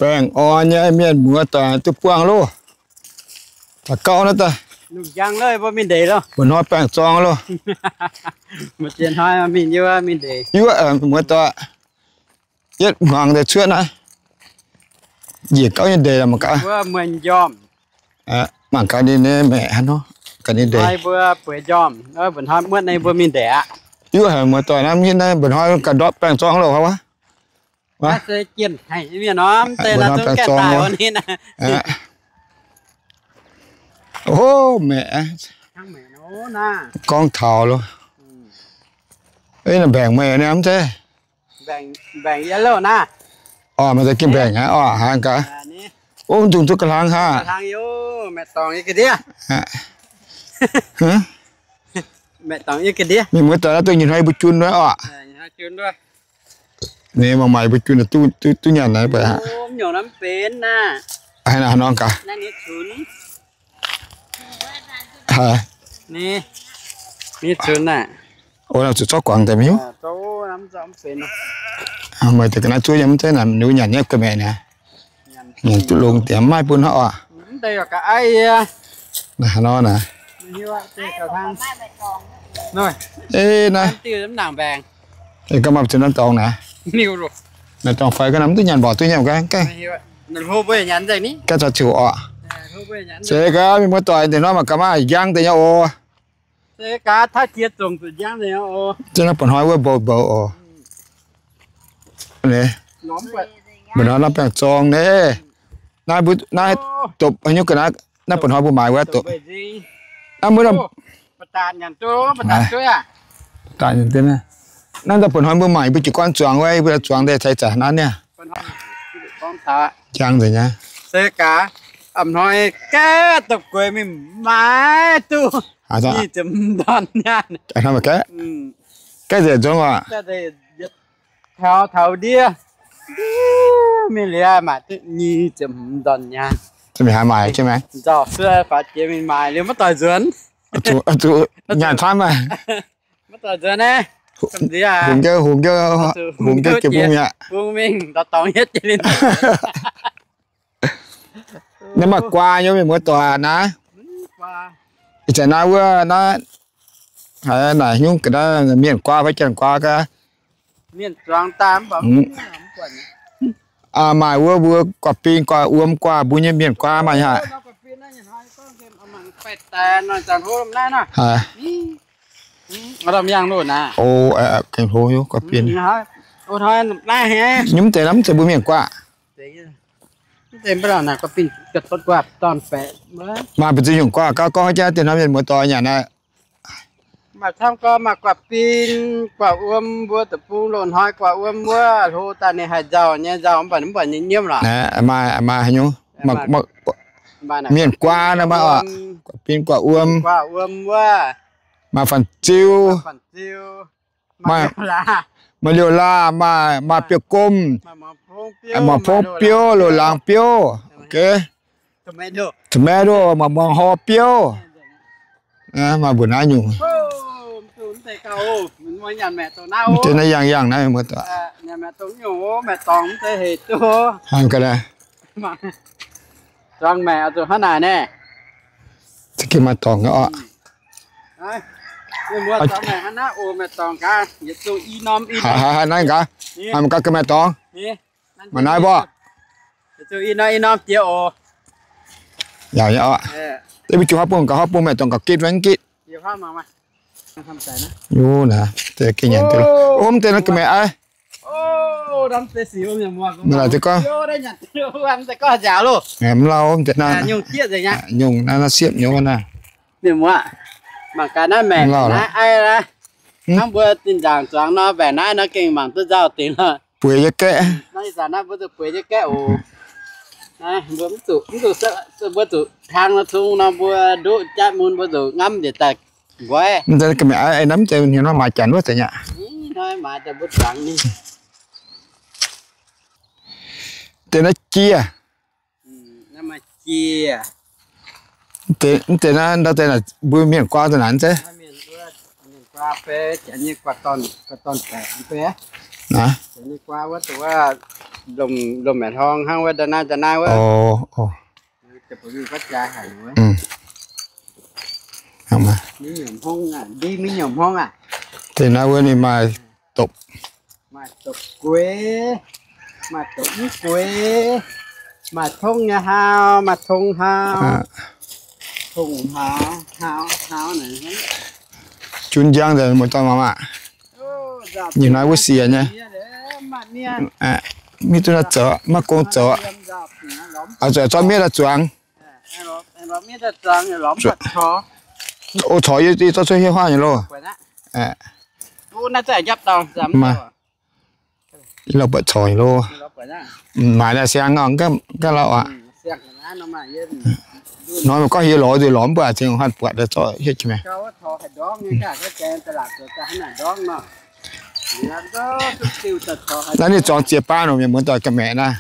Baengh orn nyei mienh muoz-doic duqv buangh loh. Taux gauv naaiv daaih. Mba'hnoi baengh zorng loh. Yie muoz-doic, yietv hmuangx deix cuotv naaiv. Njiec gauv nyei ndeic mangc gaax. Mangc gaax ninh nyei maeqc hnangv nor, gaax ninh ndeic. Yie haiz muoz-doic naaiv, mba'hnoi gauh ndortv baengh zorng loh wuov. Mba'hnoi baengh zorng wuov. Ov, maeqc gorngv taux loh. Naaiv mbaengc meih naaiv mv zeiz? Orqc, meih za'gengh mbaengc aqv orqc, hnangv gaax. Ov, mv dungx duqv ga'hlang hnangv. Mienh muoz-doic naaiv duqv nyic hnoi mbuo jun wuov orqc. Ninh mangc maaic mbuo jun duqv nyanc naaiv baac. Haaix nor gaax? Haaix? Zuqc zorqv guangc deix mv hiuv. Meih deix ga'naaiv zuov yiem mv zeiz naaic, ninh mbuo nyanc nyei ga'maeqc naaic. Nyanc duqv longx diex mv maaih bun hnangv oc. Naaiv nor naaic. Ei naaiv. Ga'maaih zinh norm dorngx naaic. Naaiv dorngx fai ga'naaiv mv duqv nyanc mborqc duqv nyanc gaengh. Gaengh caux ziouc orqc. Zeiz gaax mienh muoz-doic, deix hnoi mangc gaax maaih njang deix nyei oc. Zinh naaiv ba'hnoi wuov mbouh mbouh oc. Mba'hnoi naaiv baengh zorng naaiv. Naaiv mbuo naaiv dopc haaix nyungc ga'naaiv, naaiv ba'hnoi mbuo maaiz wuov dopc. Naaiv mbuo naaiv, naaiv ba'hnoi mbuo maaiz mbuo jiez gorn zuangx wuov, mbuo zuangx daaih ceix zanc naaiv niaa. Jangx nzengc nyei. Se gaax, a'hnoi gaeqv dopc gueix mingh maaiz duqv nyic ziepc ndorn nyaanh. Gaeqv nzengc nzungh oc. Taux taux ndiev, mingh liuz maaiz duqv nyic ziepc ndorn nyaanh. Nzauh sueih faaux jiex mingh maaiz liuz maiv doix nzuonx. Zuqc nyaanh camv maah. Maiv doix nzuonx naaiv. Hungx jienv, hungx jienv, hungx jienv jiex bung mi'aqv. Bung mingh ndortv dorngx hietv jiex ninh. Naaiv maaih guaa nyei mienh muoz-doic naaiv. Ih zanc naaiv wuov naaiv, haaix naaic hnyungv ga'naaiv mienh guaa fai janx guaa gaax. Maaih wuov mbuo guaax bin guaax wuom guaax mbuo nyei mienh guaa maaih haic. Haiz. O, gengh hlo nyei guaax bin. Nyungc deix naaiv mv zeiz mbuo mienh guaax. Maaih mbu'ziex nyungc guaax gauh gorngv jaax deix hnoi mienh muoz-doic nyanc naaiv. Maaih camv gorngv maaih guaax bin, guaax wuom mbuo deic-bung loz-hnoi guaax wuom wuov hlo daaih ninh haih nzauh nyei, nzauh mv baac mv buatc nyei nyiemv lorqc. Maaih, maaih haaix nyungc? Mienh guaax naaiv maaih oc. Guaax bin, guaax wuom, maaih fanh ziu, maaih liouh laah, maaih biouv-gomh, mangc pongv biouv, loz-laangz biouv, tomato, maaih muangx hor biouv. Maaih mbuo naaiv nyungc. Mv deix naaiv yangh yangh naaiv mbuo. Hnangv ga'naaiv. Za'gengh maaih dorngx nyei orqc. Haaix, haaix, naaiv gaax. Maaih gaax ga'maeqc dorngx. Maaih naaiv mborqv. Yaac nyei orqc. Mbuo jiu hopv bung gaax, hopv bung maeqc dorngx gauh gitv wav gitv. Yo naaiv, gengh nyanc duqv. Om deix naaiv ga'maeqc aiv. Mv lauh deix gorngv. Mv lauh om deix naaiv. Nyungc naaiv siepv nyei wuov naaiv. Mv lauh lorqc. Hnangv mbuo zinh nzaangc zuangx nor, mbaeqc naaiv nor gengh mangc duqv nzauh dingc lorqc. Bueix nyei gaeqv. Naaiv ih zanc naaiv mbuo zuqc bueix nyei gaeqv oc. Mbuo mv zuqc, mbuo zuqc hlang nor zungv nor mbuo nduqv jatv mun mbuo zuqc ngamv njiec daaih nqoi. Mv zeiz ga'maeqc aiv, naaiv mv zeiz hnyouv nor maaih janx wuov zeiz nyei. Deix naaiv jiex. Mv deix naaiv ndau deix naaic mbuo mienh guaa daaih naaic zeiv. Naaiv. Lomh, lomh mbaeqc hlorng hnangv wuov, nda'naaiv nda'naaiv wuov. Deix naaiv wuov ninh maaih dopc, maaih dopc gueix, maaih dopc mv gueix, maaih tongv nyei hlaau, maaih tong hlaau, tong hlaau, hlaau, hlaau naaic. Junv njang nzengc, muoz-doic, mangc maah. Nyungc naaiv wuov siec nyei. Mv duqv naaiv zoux, maiv gong zoux. Zuqc zorqv miev daaih zuangx. O, corc yie zorqv cuotv hietv huaav nyei loh. Maaih, yie lorz buatc corc nyei loh. Maaiz naaiv siang ganh lauh aqv. Hnoi meih gorngv hieh lorz nzuih lorz mv buatc, zingh hanh buatc daaih zorqv hietv jiex maengx. Naaiv ninh zuangx ziex baan nor, mienh muoz-doic, ga'maeqc naaiv.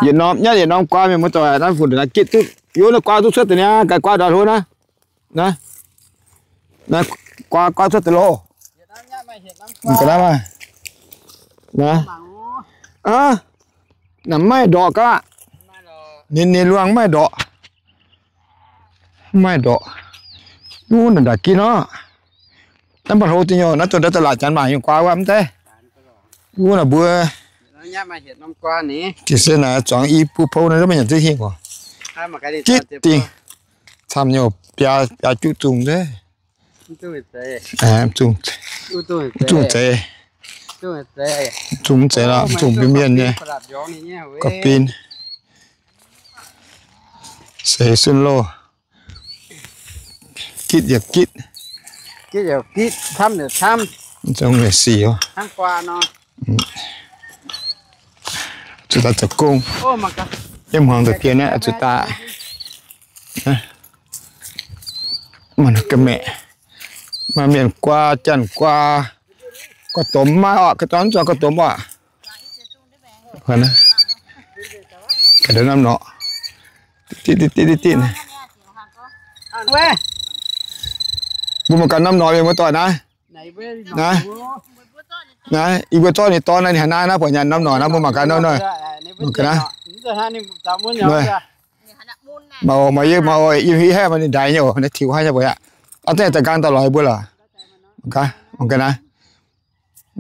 Yietc norm nyatv yietc norm guaa, mienh muoz-doic, naaiv funx naaiv gitv duqv, yie naaiv guaa duqv cuotv deix niaa, gaax guaa ndortv hlo naaiv. Naaiv, naaiv guaa, guaa cuotv deix loh. Ga'naaiv maah. Naaiv, naaiv maiv ndorqc gaax. Ninh, ninh luangh maiv ndorqc. Maiv ndorqc. Wuov naaic ndaangc gitv nor. Naaiv mba'hlo deix nyei, naaiv dongh ndau da'laatc janx mangc nyei guaa wuov mv deix. Wuov naaic mbuo jiez sin naaic zuangx i buo pou naaiv maiv nyanc duqv hingh oc. Gitv dingh. Camv nyei, biaa, biaa juqv zungh deix. Zungh, zungh zeiz. Zungh zeiz lorqc, zungh mbienv mienh nyei. Gorqv-bin. Seix sun loh. Gitv yaac gitv. Zungh yaac sic oc. Zuqc daaih zoux gong. Yiem hmuangx daaih bienh naaiv zuqc daaih. Maaih ga'maeqc, maaih mienh guaa, janx guaa, guaa domx maiv oc, ga'dorn zuangx guaa domx oc. Ga'ndiev norm norqc. Mbuo mangc gaax norm norqc, mienh muoz-doic naaiv. Naaiv, naaiv, yie mbuo zorqv ninh dorn naaiv, ninh haaix naaiv naaiv buatc nyanc norm norqc naaiv, mbuo mangc gaax norm norqc. Mangc gaax naaiv. Maaih oc, maaih yie, maaih oc, yie haeqv maaih ninh ndaix nyei oc, naaiv tiux haiv nyei buatc aqv. Aav deix da'nqaang daaih lorz yie mbuo lorqc. Mangc gaax, mangc gaax naaiv.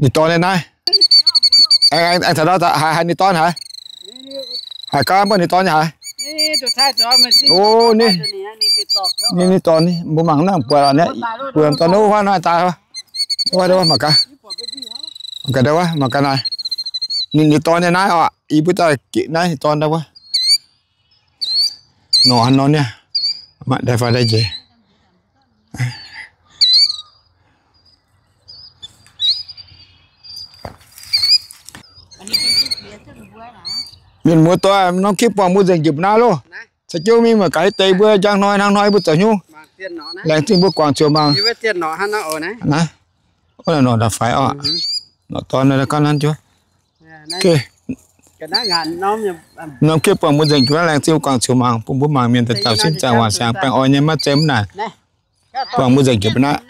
Ninh dorn nyei naaiv. Aengx taux ndau haiz, haiz ninh dorn haiz. Haiz gaax mbuo ninh dorn nyei haiz. O, ninh, ninh dorn ni, mbuo mangc naaiv buatc aqv, buatc dorn wuov naaiv daaih. Mangc gaax, mangc gaax ndau wuov, mangc gaax naaiv. Ninh, ninh dorn nyei naaiv oc, yie mbuo daaih gitv naaiv ninh dorn ndau wuov. Norqc haaix norm niaa, mangc daaih faaux daaih njiec. Mienh muoz-doic, norm kipv buangh mbuo nzengc njiec mbuo naaiv loh. Caux jienv mingh mangc gaax deix mbuo njang hnoi hnangv hnoi mbuo zoux hnyouv. Laengz zingh mbuo guangc ziouc mangc. Naaiv, norqc daaih faix oc. Norqc dorn naaiv gauh nanv jienv. Norm kipv buangh mbuo nzengc njiec mbuo naaiv, laengz zingh mbuo guangc ziouc mangc, bun mbuo mangc mienh daaih dauh sin zaangc waanc siangx baengh orn nyei maiv zeiz mv naaic. Buangh mbuo nzengc njiec mbuo naaiv.